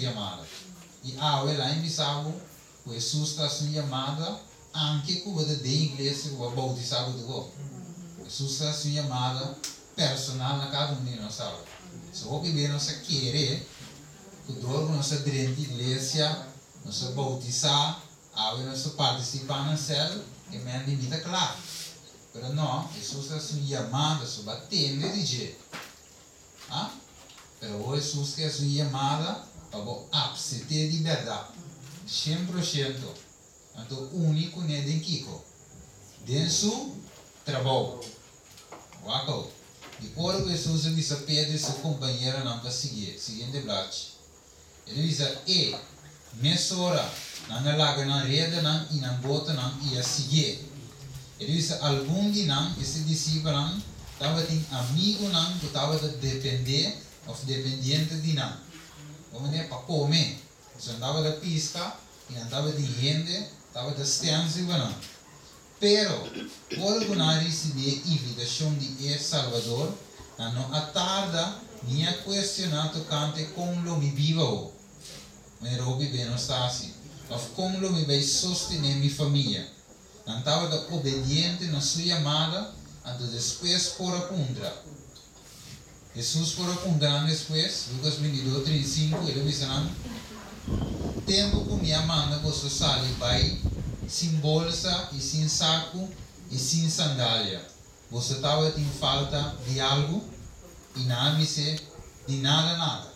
yamada. I awe laga mi bisa bo ku Hesus ta hasi un yamada anke ku bo ta den iglesia ku bo a boutisá ku tur. Hesus ta hasi un yamada personal na kada un di nos awe. So hopi be nos a kere ku dor ku nos a drenta iglesia, nos a boutisá, awe nos ta partisipá na sèl, e men di mi ta kla. Pero no, Hesus ta hasi un yamada, so bo a tende di dje. A Pero awor Hesus ke hasi un yamada pa bo apsept'é di bèrdat, 100%. Anto uni kuné den kiko? Den su trabou. Wak awor. Di ora ku Hesus a bisa Pedro i su kompañeronan pa siguié, siguiente blachi, El a bisa e, Mesora nan a laga nan redanan i nan botonan i a siguié. El a bisa algun di nan, esta disipelnan, tabatin amigunan ku tabata dependé òf dependiente di nan. Bo manera pa kome. Pasobra nan tabata piska i nan tabatin hende tabata stèns riba nan. Pero, ora ku nan a risibí e invitashon di e Salbador, nan no a tarda ni a kuestioná tokante kon lo mi biba ho, manera hopi be nos ta hasi, òf kon lo mi bai sostené mi famia. Nan tabata obediente na su yamada, anto despues por a puntra. Hesus por a puntra nan despues, Lukas 22, 35, el a bisa nan, Tempu ku mi a manda boso sali bai sin bolsa i sin saku i sin sandalia, boso tabatin falta di algu? I nan a bis'é, Di nada nada.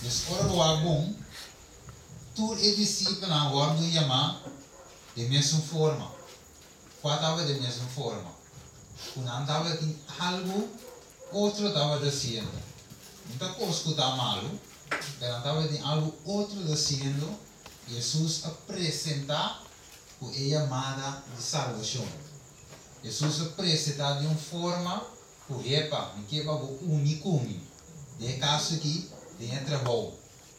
Dus ora bo wak bon, tur e disipelnan a wòrdu yamá den mesun forma. Kua tabata e mesun forma? Ku nan tabatin algu otro tabata hasiendo. No ta kos ku ta malu, pero nan tabatin algu otro ta hasiendo. Hesus a presentá ku e yamada di salbashon. Hesus a presentá di un forma ku, Hepa, mi ke pa bo uni ku mi. Den e kaso akí, den e trabou.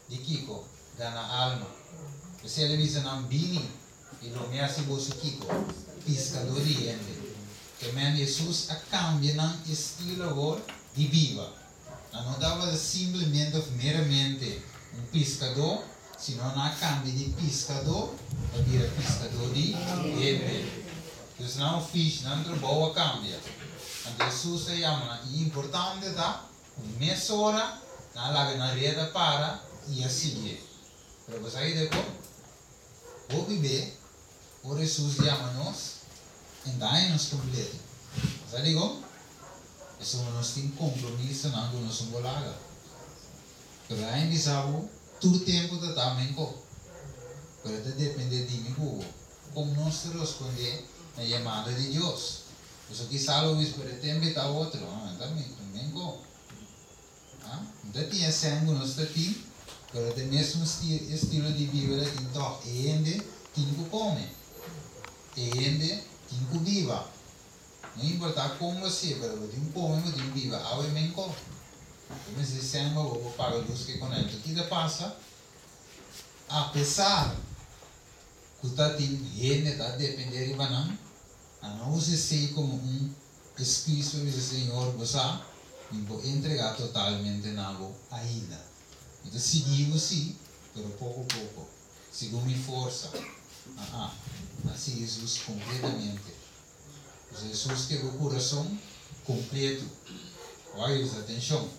Di kiko? Gana alma. P'esei el a bisa nan, Bini, i lo mi hasi boso kiko? Piskadó di hende. Ke men Hesus a kambia nan estilo awor di biba. Nan no tabata simplemente òf meramente un piskadó, sino nan a kambia di piskadó pa bira piskadó di hende. Dus nan ofishi, nan trabou a kambia. Anto Hesus a yama nan, i importante ta ku mesora nan a laga nan reda para i a siguié. Pero bo sa ki deko? Hopi be ora Hesus yama nos, e daña nos kompleto. Bo sa dikon? Pasobra nos tin kompromisonan ku nos no por laga. Pero a bisa bo, tur tempu ta ta menko. Pero ta depende di mi ku bo, kon nos ta rospondé na yamada di Dios. Pasobra kisas lo bisa, pero e tempu e ta otro. Ta menko. No ta tin e sèn ku nos ta tin, pero ta e mesun estilo di biba ta tin tòg. E hende tin ku kome. E hende tin ku biba. No importá kon bo si'e, pero bo tin kome, bo tin biba. Awe men ko. Bo mester sèn pa bo por paga lus ke konènt. Ki ta pasa? Apesar ku ta tin hende ta dependé riba nan, nan no usa esei komo un Eskuis pa bisa, Señor, bo sa, mi por entregá totalmente na bo ainda. Mi ta sigui bo sí, pero poko poko, segun mi forsa. Aa, a sigui Hesus kompletamente. Pasobra Hesus ke bo kurason kompletu. Wak Hesus, atenshon!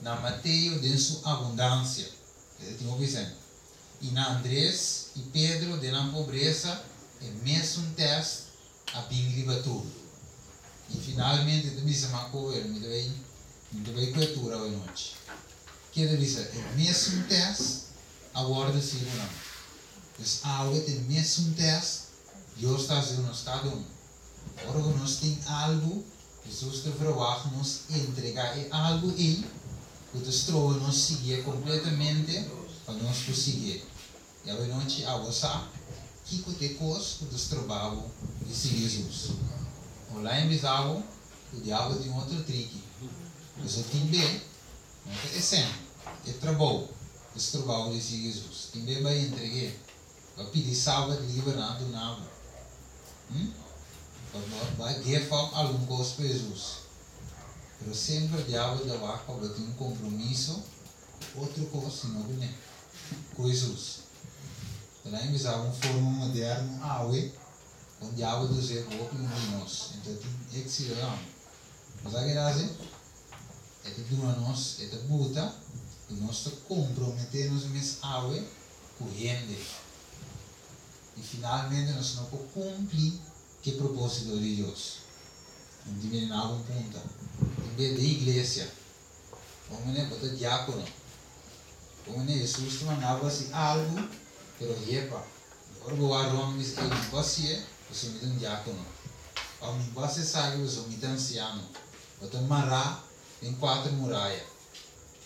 Na Mateo den su abundansia, e ta tin hopi sèn, i na Andres i Pedro den nan pobresa, e mesun tèst a bin riba tur. I finalmente ta bisa ma koe mi ta bai mi ta bai koe tur awe nochi. Ke ta bisa e mesun test a wòrdu hasi ku nan. Dus awe ta e mesun test Dios ta hasi ku nos kada un. Ora ku nos tin algu, Hesus ta verwagt nos entregá e algu ei ku ta stroba nos siguié kompletamente pa nos por siguié. I awenochi abo sa kiko ta e kos ku ta stroba bo di sigui Hesus. Ola e bisa bo ku diabel tin otro triki. Pasobra tin be no ta e sèn, e trabou ta stroba bo di sigui Hesus. Tin be bai entreg'é, bai pidi sabat liber nan a duna bo. Hm? Bai give up algun kos pa Hesus. Pero semper diabel ta wak pa bo tin un kompromiso. ku otro kos sino kuné, ku Hesus. Ta laga mi bisa un forma moderno awe kon diabel ta us'é ku hopi un di nos. Enton tin éksito tambe. Bo sa ke ta hasi? E ta duna nos, e ta buta ku nos ta komprometé nos mes awe ku hende. I finalmente nos no por kumpli ku e propósito di Dios. Nan tin bini na algun punta. Tin bes den iglesia, bo mene bo ta diákono. Bo mene Hesus ta manda bo hasi algu, pero yepa, ora bo wak rònt bisa, ey, mi por hasié, pasobra mi ta un diákono. Òf mi por hasi esaki, pasobra mi ta ansiano. Bo ta mará den kuater muraya.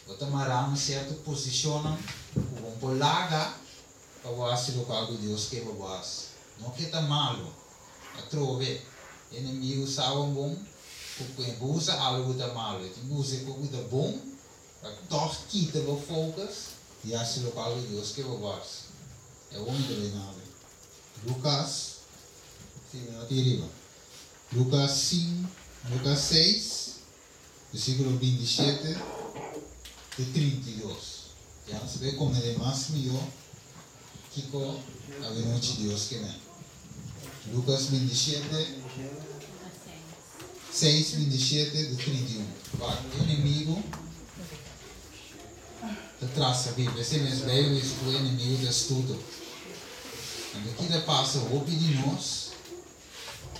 Bo ta mará na sierto posishonnan ku bo no por laga pa bo hasi lokual ku Dios ke pa bo hasi. No ke ta malu. Atrobe, e enemigu sa bon bon ku ku e bo usa algu ku ta malu, e tin ku usa e kos ku ta bon pa tòg kita bo focus di hasi lokual ku Dios ke pa bo hasi. E awor mi ta bai na awe. Lukas, si mi no tin riba. Lukas sin, Lukas seis, versíkulo 27 te 32. Ya nos ta bai komprendé mas mihó kiko awenochi Dios ke men. Lukas 27, 6, 27 te 31. Wak, e enemigu ta trasa Biblia. Esei mes Bijbel bisa ku e enemigu ta astuto. Anto ki ta pasa hopi di nos?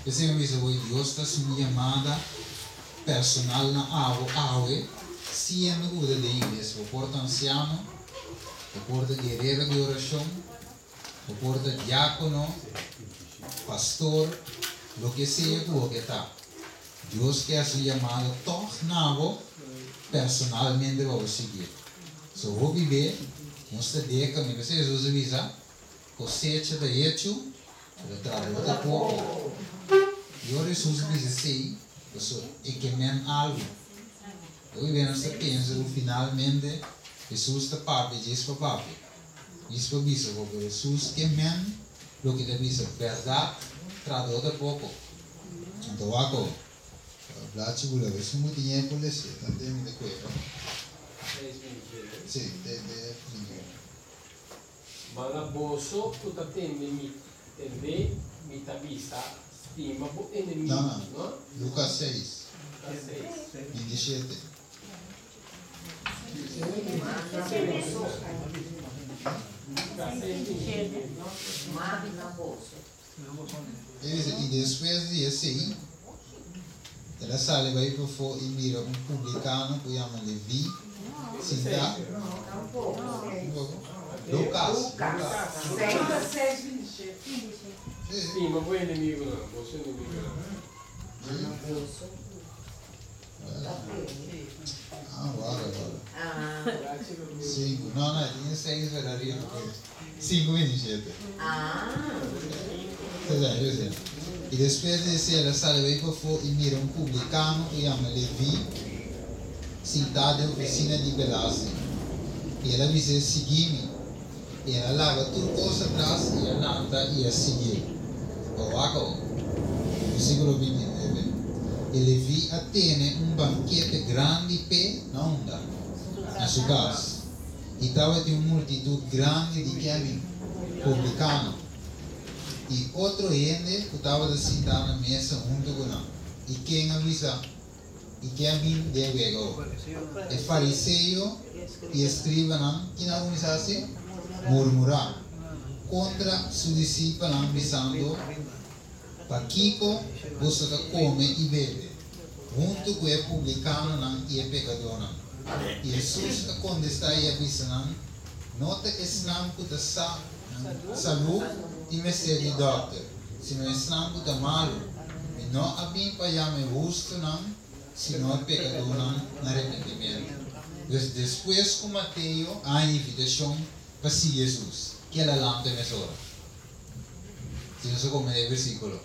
P'esei mi bisa bo, Dios ta hasi un yamada personal na abo awe, siendo ku bo ta den iglesia. Bo por ta ansiano, bo por ta guerero di orashon, bo por ta diákono, pastor, loke sea ku bo ke ta. Dios ke hasi un yamada tòg na bo personalmente pa bo siguié. So hopi be nos ta deka, mi p'esei Hesus a bisa, Kosecha ta hechu, pero trabou ta poko. I ora Hesus bisa esei, pasobra e ke men algu. Hopi bes nos ta pensa ku finalmente Hesus ta papia djis pa papia, djis pa bisa bo, pero Hesus ke men loke ta bisa, bèrdat, trabou ta poko. Anto wak awo, blachi bula, esun ku tin e por lese, tantu mi ta kueba. Sí, te 21. Ma na boso ku ta tende mi, tende mi ta bisa, stima bo enemigu, No, no. no? Lukas 6, Lukas 6. 27. Lukas 6, 27. Ma na boso. E bisa, I despues di esei, el a sali bai pafó i mira un publikano ku yama Leví sintá. Tampoco. Lukas. Lukas 6. Sí. Stima bo enemigunan, boso enemigunan. Ma na boso ku ta tende. Ah, wara, wara. Ah. Sinku. No, no, e tin seis pero ariba. Sinku 27. Ah. I despues di esei el a sali bai pafó i mira un publikano ku yama Leví sintá den ofisina di belasting. I el a bis'é, Sigui mi. I el a laga tur kos atras i a lanta i a siguié. Bo wak awor. Versíkulo 29, I Leví a tene un bankete grandi p'e na unda? Na su kas. I tabatin un multitut grandi di kemi, publikano, i otro hende ku tabata sintá na mesa huntu ku nan. I ken a bisa, I ken a bin den wega awor? E fariseo i e skribanan, kina a kuminsá hasi? Murmurá kontra su disipelnan, bisando, Pakiko boso ta kome i bebe huntu ku e publikanonan i e pekadónan? I Hesus a kontestá i a bisa nan, No ta esnan ku ta sa salú tin mester di dòkter, sino esnan ku ta malu. Mi no a bin pa yama e hustunan, sino e pekadónan na repentimentu. Dus despues ku Mateo a haña invitashon pa sigui Hesus, kel a lanta mesora. Si nos a komprendé e versíkulo.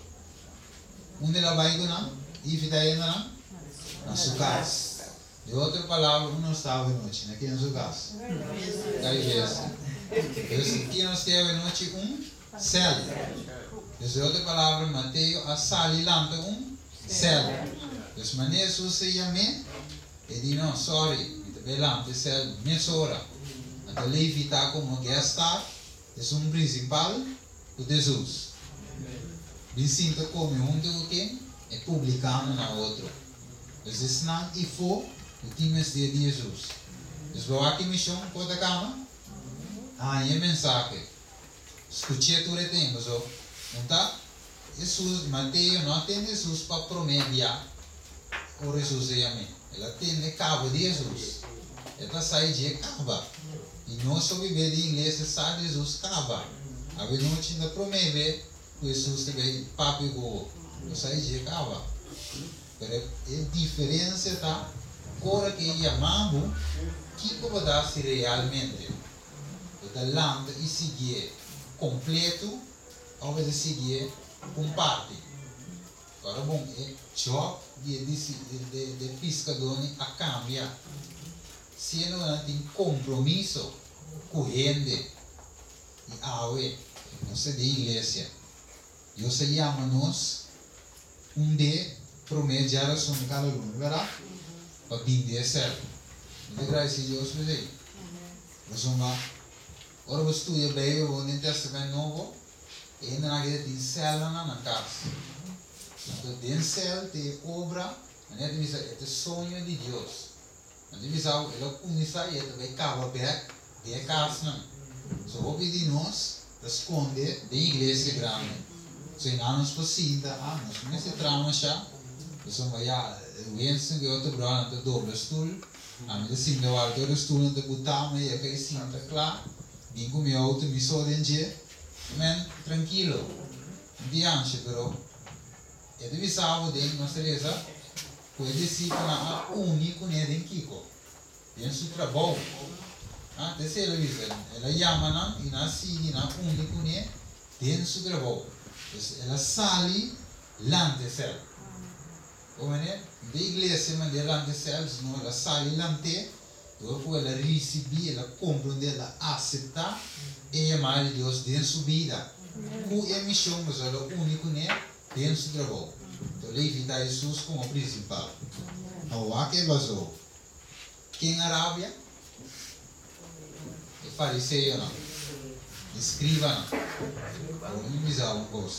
Unda el a bai ku nan i invitá e hendenan? Na su kas. De otro palabra, unda nos ta awenochi? Na ken su kas? Na iglesia. Dus, ken nos tin awenochi? Un sèl. Dus, de otro palabra, Mateo a sali lanta un sèl. Dus, manera Hesus a yam'é, e di, No, sorry, mi ta. Ta lanta sèl mesora. Anto Levi ta komo guest star, esun prinsipal, ku Hesus. Bin sinta kome huntu ku ken? E publikanonan otro. Dus esnan ifó ku tin mester di Hesus. Dus bo wak e mishon ku ta kaba? Haña e mensahe. Skuch'é tur e tempu. So, un ta Hesus, Mateo no a tende Hesus pa promé bia ora Hesus a yam'é. El a tende kaba di Hesus. E ta sa i dje kaba. I nos ta bibé den iglesia sa di Hesus kaba. Awe nochi ta promé be ku Hesus ta bai papia ku bo. Bo sa i dje kaba. Pero e diferensia ta ora ku e yama bo, kiko bo ta hasi realmente? Bo ta lanta i siguié kompletu òf bo ta siguié un parti? Ora bon, e job di e di e piskadónan a kambia. Siendo ku nan tin kompromiso ku hende i awe nos ta den iglesia, Dios a yama nos un be promé djarason di kada luna, bèrdat? Pa bin di e sèl. Mi ta gradisí Dios pa esei. Pasobra ora bo studia Beibel bo den Tèstamènt Nobo, E hendenan aki ta tin sèlnan na nan kas. Anto den sèl ta e obra, manera ta bisa e ta e soño di Dios. Nan ta bisa bo el a kuminsá i e ta bai kaba bèk den e kasnan. So hopi di nos ta skonde den iglesia grandi. So einan nos por sinta, ah nos no mester traha mashá, pasobra ya Winston ku e otro bròdernan ta dobla stul, ami ta sinta wak tur e stulnan ta butá, mi a yega i sinta kla, bin ku mi outo mi so den dje. Men, trankilo. No tin ansha, pero e ta bisa bo den nos resa ku e disipelnan a uni kuné den kiko? Den su trabou. Ah, ta esei el a bisa. El a yama nan i nan a sigui, nan a uni kuné den su trabou. Pues el a sali lanta e sèl. Bo manera? No ta iglesia mand'é lanta e sèl, sino el a sali lant'é. Dor ku el a risibí, el a komprondé, el a aseptá e yamada di Dios den su bida, ku e mishon pasobra el a uni kuné den su trabou. Enton Levi ta Hesus komo prinsipal. No wak e basó. Ken a rabia? E fariseonan, e skribanan. Awor mi bisa bo un kos.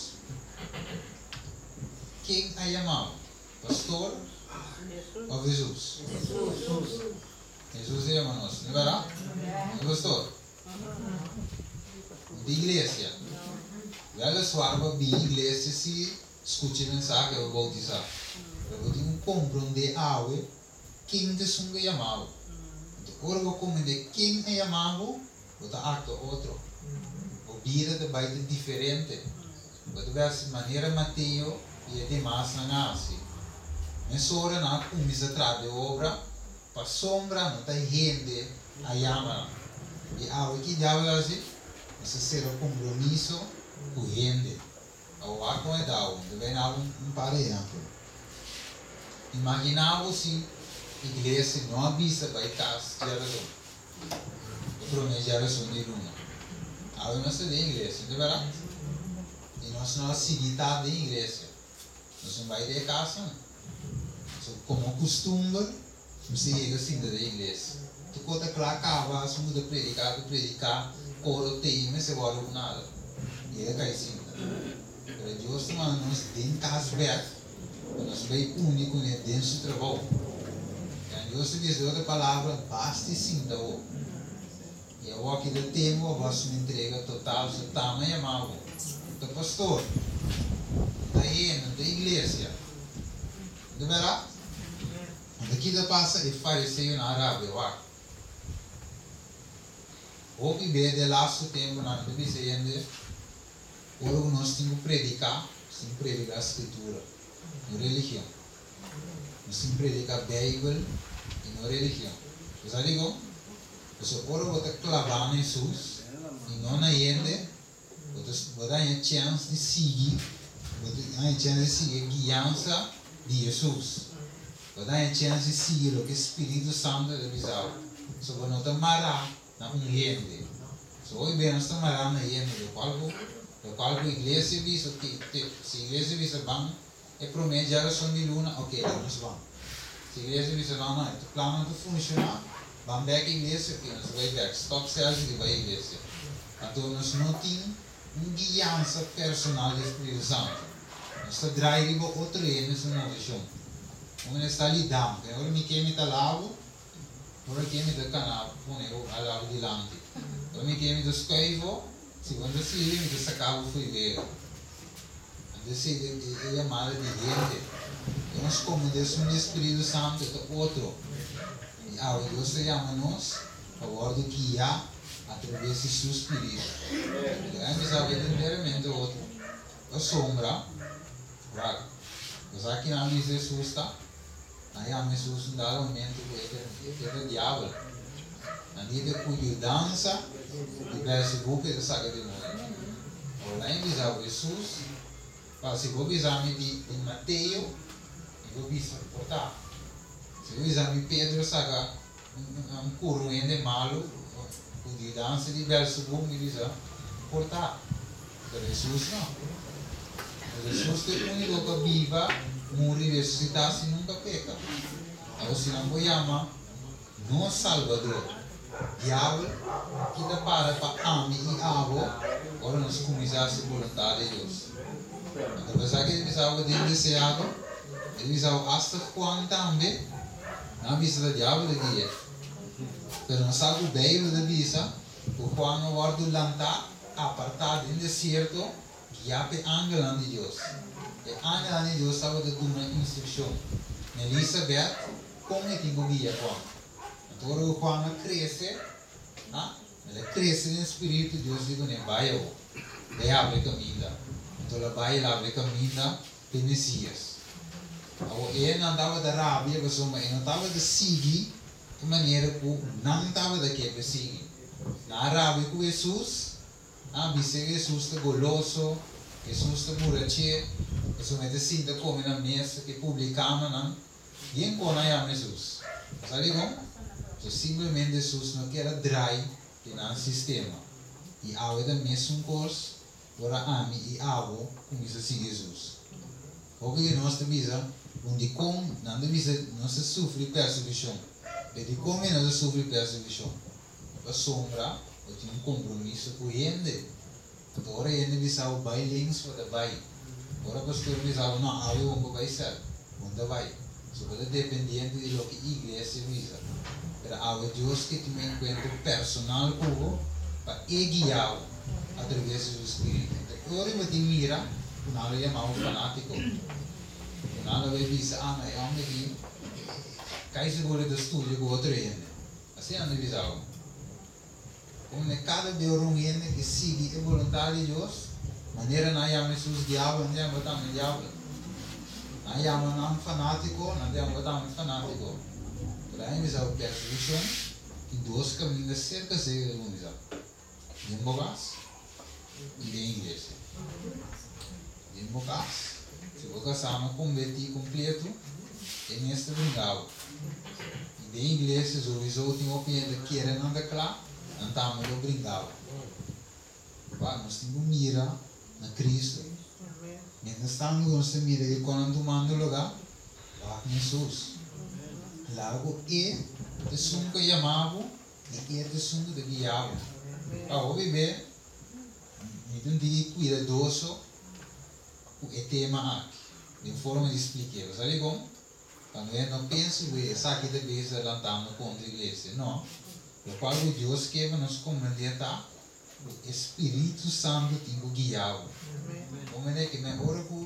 Ken a yama bo? Pastor of Hesus? Hesus a yama nos, no berdad? No pastor? No di iglesia. Weliswaar bo a bin iglesia si scucha e mensahe bo bautisa, pero bo tin cu comprende awe ken ta esun cu a yama bo. Enton ora bo comprende ken a yama bo, bo ta actua otro. Bo bida ta bay ta diferente. Bo ta bay haci manera Mateo i e demasnan a hasi. Mesora nan a kuminsá traha de obra, pasobra no ta hende a yama nan. I awe ki diabel a hasi? Nos a sera kompromiso ku hende. Awor wak kon e ta awe. Mi ta bai na bo un par di ehèmpel. Imaginá bo si iglesia no a bisa bai kas djarason, e promé djarason di luna. Awe nos ta den iglesia, no ta bèrdat? I nos no a sigui ta den iglesia. Nos no bai den e kasnan. So, komo kustumber, nos ta yega sinta den iglesia. Tur kos ta kla kaba, esun ku ta prediká ta prediká, koro tei, mester wòrdu ku nada. Yega kai sinta. Pero Dios ta manda nos den kas bèk pa nos bai uni kuné den su trabou. Ya Dios ta bisa den otro palabra, basta i sinta bo. I awor ki ta tempu pa bo hasi un entrega total, so tama yama bo. No ta pastor, no ta hende, no ta iglesia. No ta bèrdat? Anto ki ta pasa? E fariseonan a rabia wak. Hopi be den lastu tempunan mi ta bisa hende, ora ku nos tin ku prediká, nos tin ku prediká Skritura, no religion. Nos tin prediká Beibel i no religion. Bo sa dikon? Pasobra ora bo ta klabá na Hesus i no na hende, bo ta bo ta haña chèns di sigui, bo ta haña chèns di sigui e guiansa di Hesus. Bo ta haña chèns di sigui loke Spiritu Santu ta bisa bo. Pasobra bo no ta mará na un hende. So hopi bes nos ta mará na hende, lokual ku lokual ku iglesia bisa, si iglesia bisa ban E promé djarason di luna, ok, laga nos ban. Si iglesia bisa, No, no, e plannan ta funshoná. Ban bèk iglesia, oke, nos ta bai bèk. Stòp sèlfie di bai iglesia. Anto nos no tin un guiansa personal di Spiritu Santu. Nos ta drai riba otro hende su moveshon. Un hende sta lidam, ku ora mi ke mi ta labo, ora ke mi ta kana pone bo hala bo dilanti. Ora mi ke mi ta skuif bo, si bo no ta sirbi mi ta saka bo fo'i wega. Anto esei ta e yamada di hende. Ora nos komprendé esun di e Spiritu Santu e ta otro. I awe Dios ta yama nos pa wòrdu guiá atraves di su Spiritu. Lo a bisa awe enteramente otro. Pasobra, wak, bo sa kinan bisa Hesus ta? Nan yama Hesus un dado momento ku e ta diabel. Nan di ta ku yudansa di Belzebú ku e ta saka demonio. Awor nan a bisa bo Hesus, pa si bo bisa mi di Mateo, mi por bisa por ta. Si bo bisa mi Pedro saka un kura un hende malu ku yudansa di Belzebú, mi bisa por ta. Pero Hesus no. Pero Hesus ta e úniko ku a biba, muri i resusitá sin nunka peka. Awor si nan por yama nos Salbador, diabel ki ta para pa ami i abo ora nos kuminsá hasi boluntat di Dios? Anto apesar ku e bisa bo den deseado, e bisa bo asta Juan tambe, nan a bisa ta diabel ta gui'é. Pero nos sa ku Beibel ta bisa ku Juan a wòrdu lantá apartá den desierto, guiá p'e angelnan di Dios. E angelnan di Dios tabata duna instrukshon na Elisabet kon e tin ku guia Juan. Anto ora ku Juan a krese, a, el a krese den spiritu, Dios di kuné, Bai awor, bai habra e kaminda. Anto el a bai, el a habra e kaminda p'e Mesias. Awor e nan tabata rabia pasobra e no tabata sigui e manera ku nan tabata ke pa sigui. Nan a rabia ku Hesus, nan a bisa ku Hesus ta goloso, Hesus ta buraché, pasobra e ta sinta kome na mesa ku e publikanonan. Bien kon nan yama Hesus? Bo sa dikon? Pasobra simplemente Hesus no kier a drai den nan sistema. I awe ta mesun kos ora ami i abo kuminsá sigui Hesus. Hopi di nos ta bisa, Bon, dikon nan ta bisa nos ta sufri persekushon? Pero dikon mi no ta sufri persekushon? Pasobra bo tin un kompromiso ku hende. Anto ora hende bisa bo bai links, bo ta bai. Ora pastor bisa bo, no, awe bo por bai sèl, bo no ta bai. So bo ta dependiente di loke iglesia bisa. Pero awe Dios ke tin un enkuentro personal ku bo pa E guia bo atraves di su Spiritu. Anto e ora bo tin mira ku nan lo yama bo fanátiko. Ku nan lo bai bisa, ah, no, e hòmber aki kai sigur e ta studia ku otro hende. Asina nan ta bisa bo. Como ne cada bia ora un hende ke sigui e boluntad di Dios, manera nan yama Hesus diabel, nan ta yama bo tambe diabel. Nan yama nan fanatico, nan ta yama bo tambe fanatico. Pero ain bisa bo persekushon tin dos kaminda serka serka ta kuminsá, den bo kas i den iglesia. Den bo kas, si bo kasá no kombertí kompleto, e mes ta bringa bo. I den iglesia souiso tin hopi hende ta kere nan ta kla, nan tambe lo bringa bo. Wak, nos tin ku mira na Cristo. Mientras tanto ku nos ta mira e konan tumando lugá, wak na Hesus. Laga ku E ta esun ku a yama bo i E ta esun ku ta guia bo. Pa hopi be, mi ta un tiki kuidadoso ku e tema aki, den forma di splik'é. Bo sa dikon? Pa no e no pensa ku esaki ta bes ta lantando kontra iglesia. No. Lokual ku Dios ke pa nos komprendé ta ku e Spiritu Santu tin ku guia bo. Komprendé ke men ora ku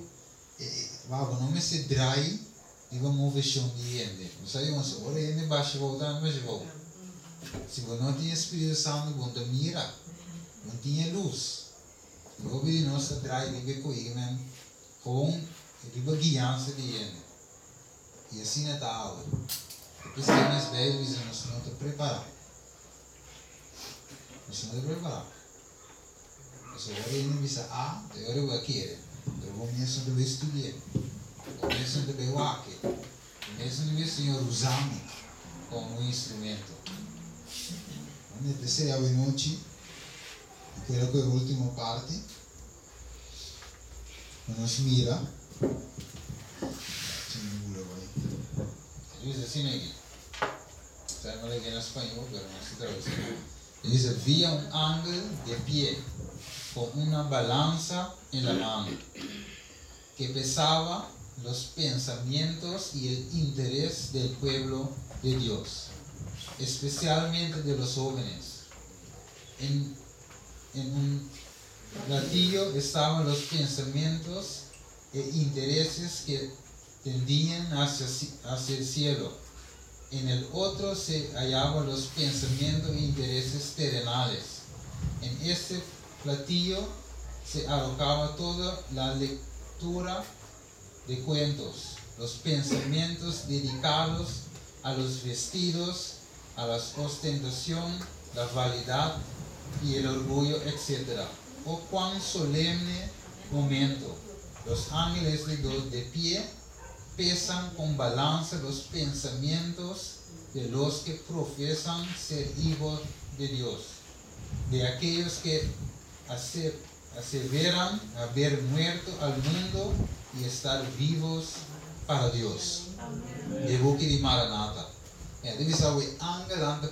e wak bo no mester drai riba moveshon di hende. Bo sa di konse ora hende basha bou tambe basha bou. Si bo no tin e Spiritu Santu bo no ta mira, bo no tin e lus. Hopi di nos ta drai riba e koe men Gewoon riba guiansa di hende. I asina ta awe. Ta p'esei mes Bijbel bisa nos no ta prepará. Nos no ta prepará. Pasobra ora hende bisa A, ta e ora bo a kere. Pero bo mes no ta bay studi'é. Bo mes no ta bay wak-e. Bo mes no ta bay Señor usa mi komo un instrumento. Bo p'esei awe nochi, mi kere ku e ultimo parti. Pa nos mira. Dios asina aki. Sa mi lei na spañó, pero no se traduce. E dice, vi a un ángel de pie, con una balanza en la mano, que pesaba los pensamientos y el interés del pueblo de Dios, especialmente de los jóvenes. En un platillo estaban los pensamientos e intereses que tendían hacia el cielo. En el otro se hallaban los pensamientos e intereses terrenales. En este platillo se arrojaba toda la lectura de cuentos, los pensamientos dedicados a los vestidos, a la ostentación, la vanidad y el orgullo, etc. Oh, cuán solemne momento! Los ángeles de Dios de pie pesan con balanza los pensamientos de los que profesan ser hijos de Dios, de aquellos que aseveran haber muerto al mundo y estar vivos para Dios. E buki di Maranata. E ta bisa e angelnan ta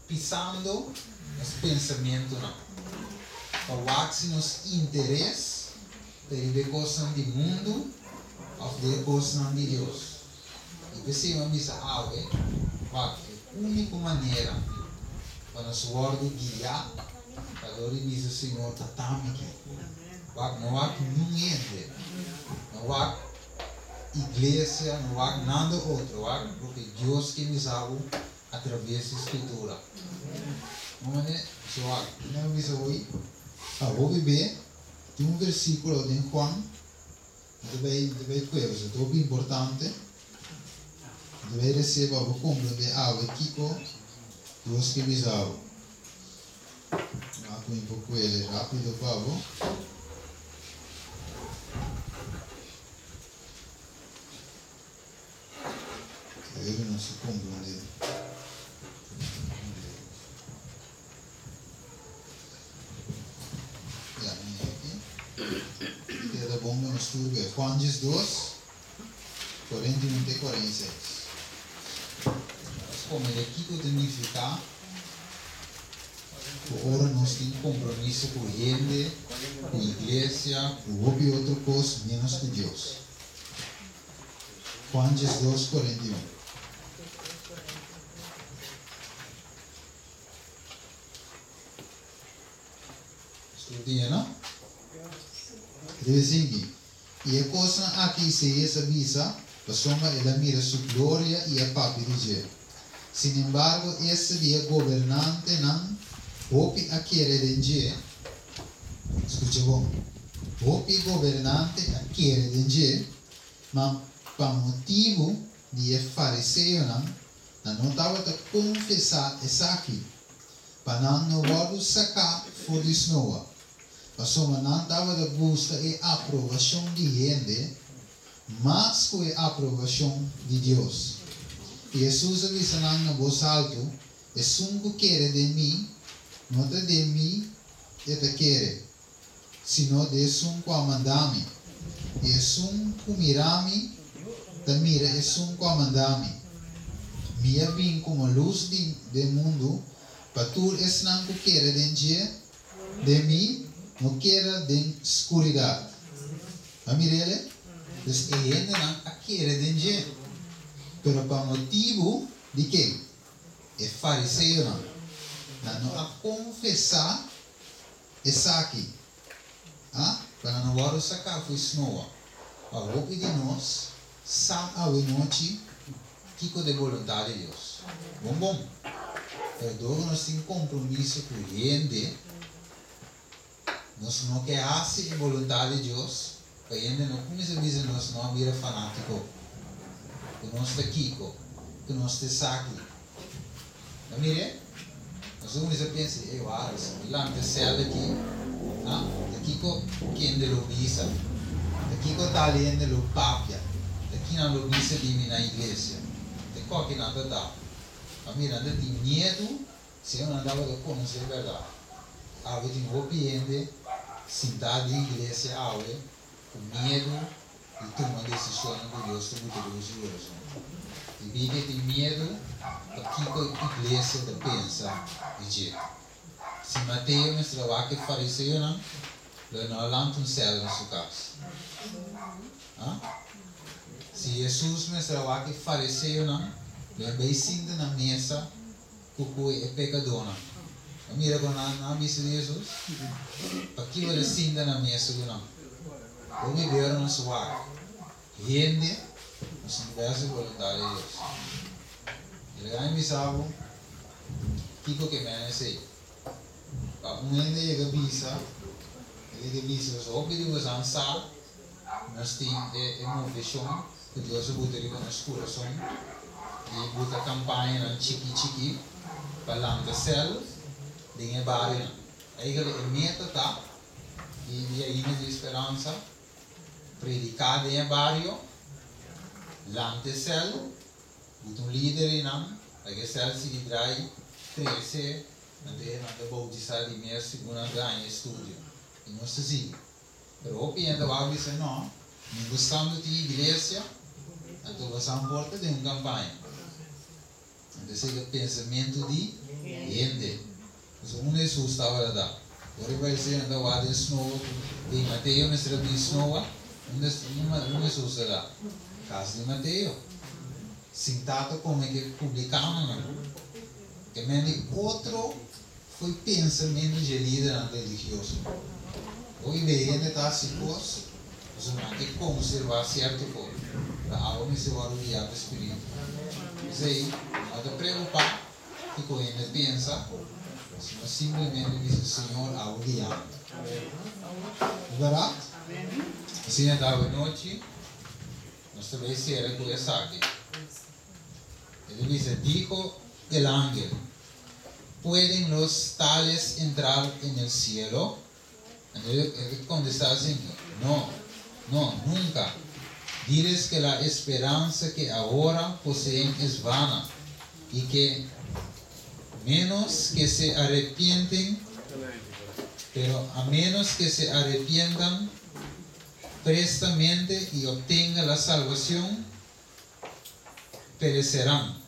pisando nos pensamentunan. Pa wak si nos interes ta riba e kosnan di mundu òf den e kosnan di Dios. I p'esei mi a bisa awe, wak, e úniko manera pa nos wòrdu guiá ta dor di bisa, Señor, ta mi aki. Wak, no wak niun hende, no wak iglesia, no wak nada otro, wak loke Dios ke bisa bo atraves di Skritura. No mane, so wak, mi a bisa hoy, abo bibé, tin un versíkulo den Juan, mi ta bai, mi ta bai kueba, so ta hopi importante, mi ta bai reseba abo komprendé awe kiko Dios ke bisa bo. Ma ku mi por kuele rápido pa bo. Pero nos ta komprendé. Ya, mi aki. Keda bon pa nos tur be. Juan 12, 41 te 46. Nos komprendé kiko ta nifiká ku ora nos tin kompromiso ku hende, ku iglesia, ku hopi otro kos ménos ku Dios. Juan 12, 41. Studia, no? Debe sigui. I e kosnan aki Isaías a bisa, pasobra el a mira su gloria i a papia di dje. Sinembargo, esta di e gobernantenan hopi a kere den dje, skucha bon, hopi gobernante a kere den dje, ma pa motibu di e fariseonan, Nan no tabata konfesá esaki, pa nan no wòrdu saká for di snoa, pasobra nan tabata gusta e aprobashon di hende mas ku e aprobashon di Dios. I Hesus a bisa nan na bos haltu, Esun ku kere den mi, no ta den mi e ta kere, sino den esun ku a manda mi. I esun ku mira mi, ta mira esun ku a manda mi. Mi a bin komo lus di den mundu, pa tur esnan ku kere den dje, den mi, no keda den skuridat. A mir'el? Dus e hendenan a kere den dje, pero pa motibu di ke? E fariseonan. Nan no a konfesá Esaki, a, pa nan no wòrdu saká fo'i snoa. Pa hopi di nos sa awenochi kiko ta e boluntat di Dios. Bon bon. Pero dor ku nos tin kompromiso ku hende, nos no ke hasi e boluntat di Dios pa hende no kuminsá bisa nos no a bira fanátiko, ku nos ta kiko, ku nos ta esaki. Ta mir'é? Nos a kuminsá pensa, Ey, wara, si mi lanta e sèl aki, ha, ta kiko kende lo bisa? Ta kiko tal hende lo papia? Ta kinan lo bisa di mi na iglesia? Ta koki nan ta da? Pa mira, nan ta tin miedu si nan tabata konosé bèrdat. Awe tin hopi hende sintá den iglesia awe ku miedu di tuma desishonnan ku Dios ta buta den su kurason. Tin bia tin miedu pa kiko iglesia ta pensa di dje. Si Mateo mester a wak e fariseonan, lo e no a lanta un sèl na su kas. Ha? Si Hesus mester a wak e fariseonan, lo e bai sinta na mesa ku ku e pekadónan. Bo a mira kon nan a bisa di Hesus? Pakiko el a sinta na mesa ku nan? Hopi bia ora nos wak hende, nos no ta hasi boluntat di Dios. I laga mi bisa bo kiko ke mene esei. Pa un hende yega bisa, el yega bisa, pasobra hopi di bosan sa Nos tin e moveshon ku Dios a buta riba nos kurason di buta kampañanan chikí chikí pa lanta sèl den e barionan. Eigentlik e meta ta di Dia Himno di Speransa prediká den e bario, lanta e sèl, buta un lider einan, laga e sèl sigui drai, krese, nan ta boutisá di mes segun nan ta haña estudio. I nos ta sigui. Pero hopi hende wou bisa no, mi buscando tin iglesia, anto boso por ta den un campaña. Anto esey ta pensamento di hende. Pasobra unda Hesus tabata ta? Ora e fariseo nan ta wak den snoa cu den Mateo mester a bin snoa, unda unda Hesus ta ta? Cas di Mateo. Sinta ta come cu e publicanonan. Ke men di otro Fo'i pensamentu dje lidernan religioso. Hopi be hende ta hasi kos pasobra nan ke konservá sierto kos, pero abo mester wòrdu guiá pa spiritu. P'esei, no ta preokupá kiko hende pensa, sino simplemente bisa, Señor, abo guiá mi. Ta bèrdat? Asina ta awenochi nos ta bai sera ku esaki. E ta bisa, Dijo el ángel, Pueden los tales entrar en el cielo? Anto e contesta asina, No, no, nunca. Diles que la esperanza que ahora poseen es vana y que menos que se arrepienten, pero a menos que se arrepientan prestamente y obtengan la salvación, perecerán.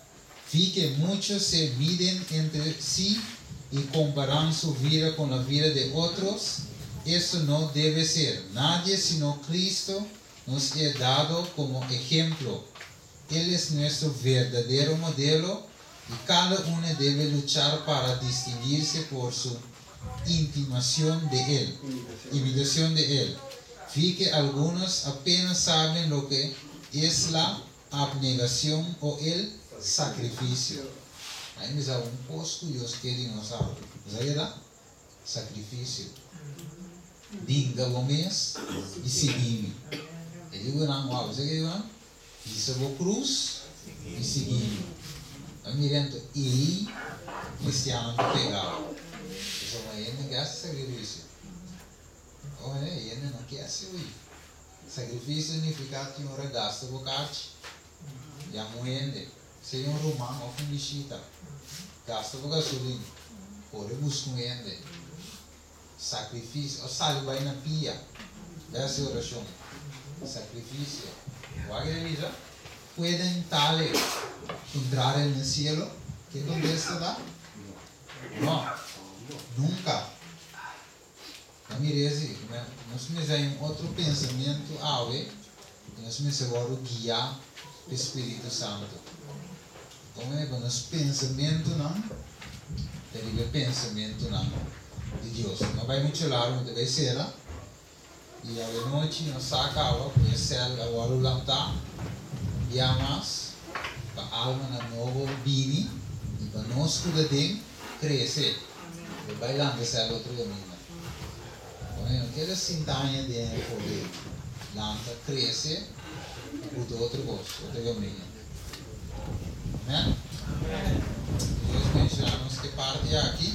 Vi que muchos se miden entre sí y comparan su vida con la vida de otros. Eso no debe ser. Nadie sino Cristo nos he dado como ejemplo. Él es nuestro verdadero modelo y cada uno debe luchar para distinguirse por su intimación de Él, imitación de Él. Vi que algunos apenas saben lo que es la abnegación o el sacrificio. Ahí me sabe un kos ku Dios ke di nos awe. Bo sa ke ta? Sakrifisio. Ninga bo mes i sigui mi. E di ku nan, wou, bo sa ke di ku nan? Hisa bo krus i sigui mi. Ta mira anto ei kristiannan ta pega awe. Pasobra hende no ke hasi sakrifisio. Oe, hende no ke hasi ui. Sakrifisio signifiká tin ora gasta bo karchi. Yama un hende, sea un ruman òf un bishita. Gasta bo gasolin, kore buska un hende. Sakrifisio, òf sali bai na pia, bai hasi orashon. Sakrifisio. Wak e ta bisa? Pueden tales entrar en el cielo? Ke kontesta ta? No, nunka. Ta mira esi, nos mester hay un otro pensamentu awe i nos mester wòrdu guiá p'e Spiritu Santu. Kon e pa nos pensamentunan ta riba e pensamentunan di Dios. No bai muchu largu, mi ta bai sera. I awenochi nos sa kaba ku e sèl a wòrdu lantá un bia mas pa almanan nobo bini i pa nos ku ta den krese. Lo bai lanta sèl otro kaminda. Bueno, no keda sinta aña den e poder. Lanta, krese i buta otro kos, otro kaminda. Amen? Dios bendiciona nos ke parti aki.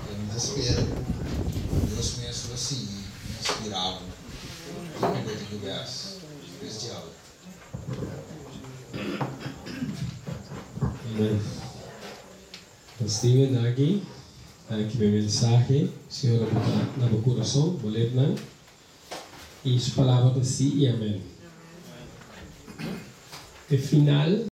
Pero mi ta spera ku Dios mes lo sigui inspira bo kiko bo tin ku bes. Bes djawe. Amen. Steven aki, danki pa e mensahe. Señor a buta na bo kurason, bo lepnan. I su palabra ta sí i amèn. E final.